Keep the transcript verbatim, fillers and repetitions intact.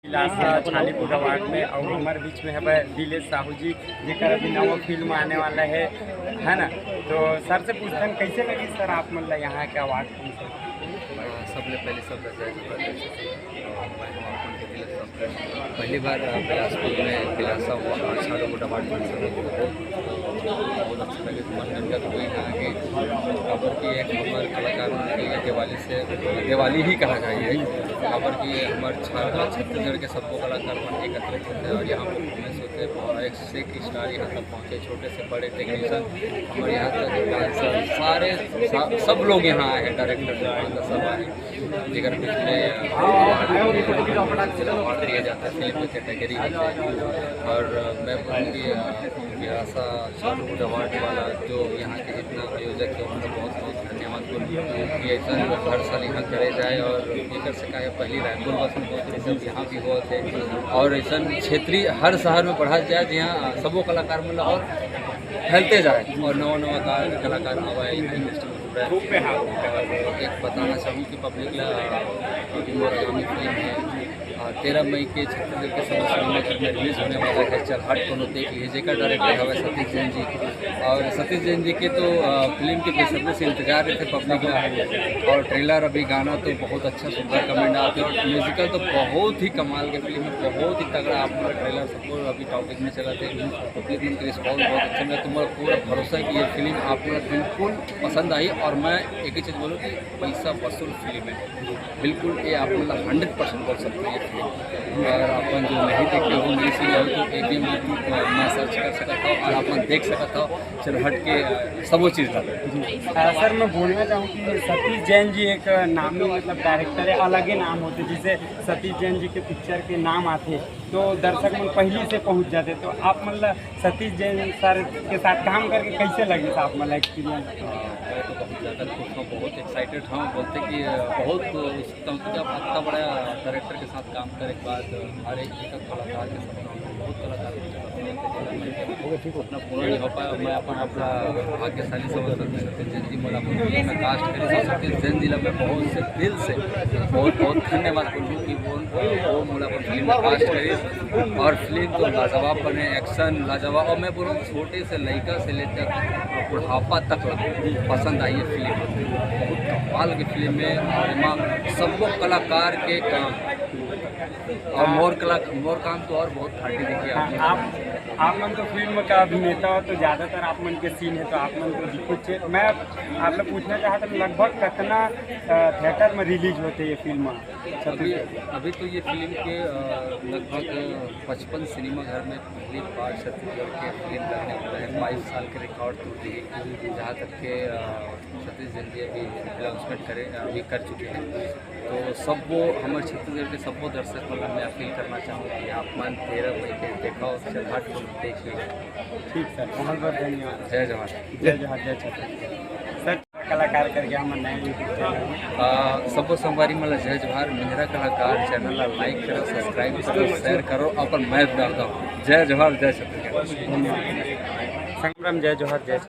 दिलासा छालीपुर अवार्ड में, और हमारे बीच में है भाई दिलेश साहू जी, जेकर अभी नवा फिल्म आने वाला है, है ना? तो सर से पूछथन, कैसे लगी सर आप मन ला यहाँ के अवार्ड फंक्शन? अ, सबले पहले सब जय जोहार। अ, मैं हूँ अपन के दिलेश साहू। पहली बार, अ, बिलासपुर में दिलासा हुआ, अ, छालीपुर अवार्ड फंक्शन में बहुत, बहुत अच्छा लगे। मन गदगद हुई यहाँ के, काबर कि एक हमारे कलाकार मन के लिए दिवाली से, दिवाली ही कहा जाए, काबर कि हमारे छा-, छत्तीसगढ़ के सबको कलाकार मन एकत्रित होते हैं और यहाँ परफॉर्मेंस होते हैं। और एक से एक स्टार यहाँ तक पहुँचे, छोटे से बड़े टेक्नीशियन, हमारे यहाँ तक डांसर, सारे सा-, सब लोग यहाँ आए हैं, डायरेक्टर निर्माता सब आए हैं। जेकर बीच में अवार्ड, अवार्ड दिए जाते हैं, फिल्म के कैटेगरी होते हैं। और मैं बोलूँ कि, अ, ये ऐसा छालीपुर अवार्ड वाला जो यहाँ के जितना आयोजक है, उनको बहुत बहुत धन्यवाद बोलूँ कि ऐसा हर साल यहाँ करे जाए। और एकर से का है, पहली रायपुर बस में बहुत रिजल्ट यहाँ भी हुआ थे, और ऐसा क्षेत्रीय हर शहर में बढ़ा जाए, जहाँ सबो कलाकार मतलब और फैलते जाए और नवा नवा का-, कलाकार आवे, यहाँ इंडस्ट्री में जुड़े। और एक बताना चाहूँ कि पब्लिक ला अभी मोर आगामी फिल्म है, अ, तेरह मई के छत्तीसगढ़ के सभी सिनेमा घर में रिलीज होने वाला है चल हट कोनो देख लिए, जेकर डायरेक्टर हवे सतीश जैन जी। और सतीश जैन जी के तो, अ, फिल्म के बेसब्री से इंतजार रहिथे पब्लिक ला। और ट्रेलर, अभी गाना तो बहुत अच्छा, सुंदर कमेंट आते हैं, और म्यूजिकल तो बहुत ही कमाल के फिल्म है, बहुत ही तगड़ा। आप पूरा ट्रेलर सबको अभी टॉकिंग में चला थे, पब्लिक मन के रिस्पॉन्स बहुत अच्छा मिला। तो मोर पूरा भरोसा है कि ये फिल्म आप लोग बिल्कुल पसंद आई। और मैं एक ही चीज़ बोलूँ कि पैसा वसूल फिल्म है बिल्कुल। ये आप मतलब हंड्रेड परसेंट बोल सकते हैं ये फिल्म। अगर अपन जो नहीं देखे हो, नहीं सुने हो, तो एवीएम YouTube में सर्च कर सकता हो और अपन देख सकता हो। चल हट के, अ, सबो चीज़ ला। जी। अ, सर, मैं बोलना चाहूँ कि सतीश जैन जी एक नामी मतलब डायरेक्टर है, अलग ही नाम होते, जैसे सतीश जैन जी के पिक्चर के नाम आते, तो दर्शक मन पहली से पहुँच जाते। तो आप मतलब सतीश जैन सर के साथ काम करके कैसे लगे आप मतलब एक्सपीरियंस? अ, मैं तो बहुत ज़्यादा खुश हूँ, बहुत एक्साइटेड हूँ। बोलते कि, अ, बहुत उत्सुकता होती है, आप इतना बड़ा डायरेक्टर के साथ काम करे के बाद, अ, हर एक, एक कलाकार के साथ काम, बहुत कलाकार के साथ काम करके अपना पूरा नहीं हो पाया। मैं अपन, अपना भाग्यशाली समझता हूँ, सतीश जैन जी मोला अपन फिल्म में कास्ट करे, तो सतीश जैन जी ला मैं बहुत से दिल से बहुत, बहुत धन्यवाद बोलूँ कि वो, वो मोला अपन फिल्म में कास्ट करे। और फिल्म तो लाजवाब बने, एक्शन लाजवाब। और मैं बोलूँ, छोटे से लड़का से लेकर बुढ़ापा तक ला पसंद आई ये फिल्म। बहुत कमाल की फिल्म है। और एमा सबो कलाकार के काम, और मोर कला, मोर काम तो और बहुत घाटी देखिए हाँ, आप। आप, आप मन तो फिल्म का अभिनेता हो, तो ज़्यादातर आप मन के सीन है, तो आप मन तो दिखो छे। मैं आप लोग पूछना चाहता हूँ, लगभग कितना, अ, थिएटर में रिलीज होते ये फिल्म? अभी, अभी तो ये फिल्म के, अ, लगभग पचपन सिनेमा घर में पहली बार छत्तीसगढ़ के फिल्म लगने वाला है। बाईस साल के रिकॉर्ड तोड़ दी, जहाँ तक के, अ, सतीश जैन जी अभी अनाउंसमेंट करे, अभी कर चुके हैं। तो सब वो हमारे छत्तीसगढ़ के सब वो दर्शक वाला मैं अपील करना चाहूँ कि आप मन तेरह मई के देखो, चल हट को देख लीजिए। ठीक सर, बहुत बहुत धन्यवाद। जय जोहार। जय जोहार, जय छत्तीसगढ़। सर, कलाकार करके हमर नया YouTube चैनल में। आ, सबो संगवारी मन ला जय जोहार। मिंजरा कलाकार चैनल ला लाइक करो, सब्सक्राइब करो, शेयर करो, अपन मैं डालता हूँ। जय जोहार, जय छत्तीसगढ़। धन्यवाद। संग्राम, जय जोहार, जय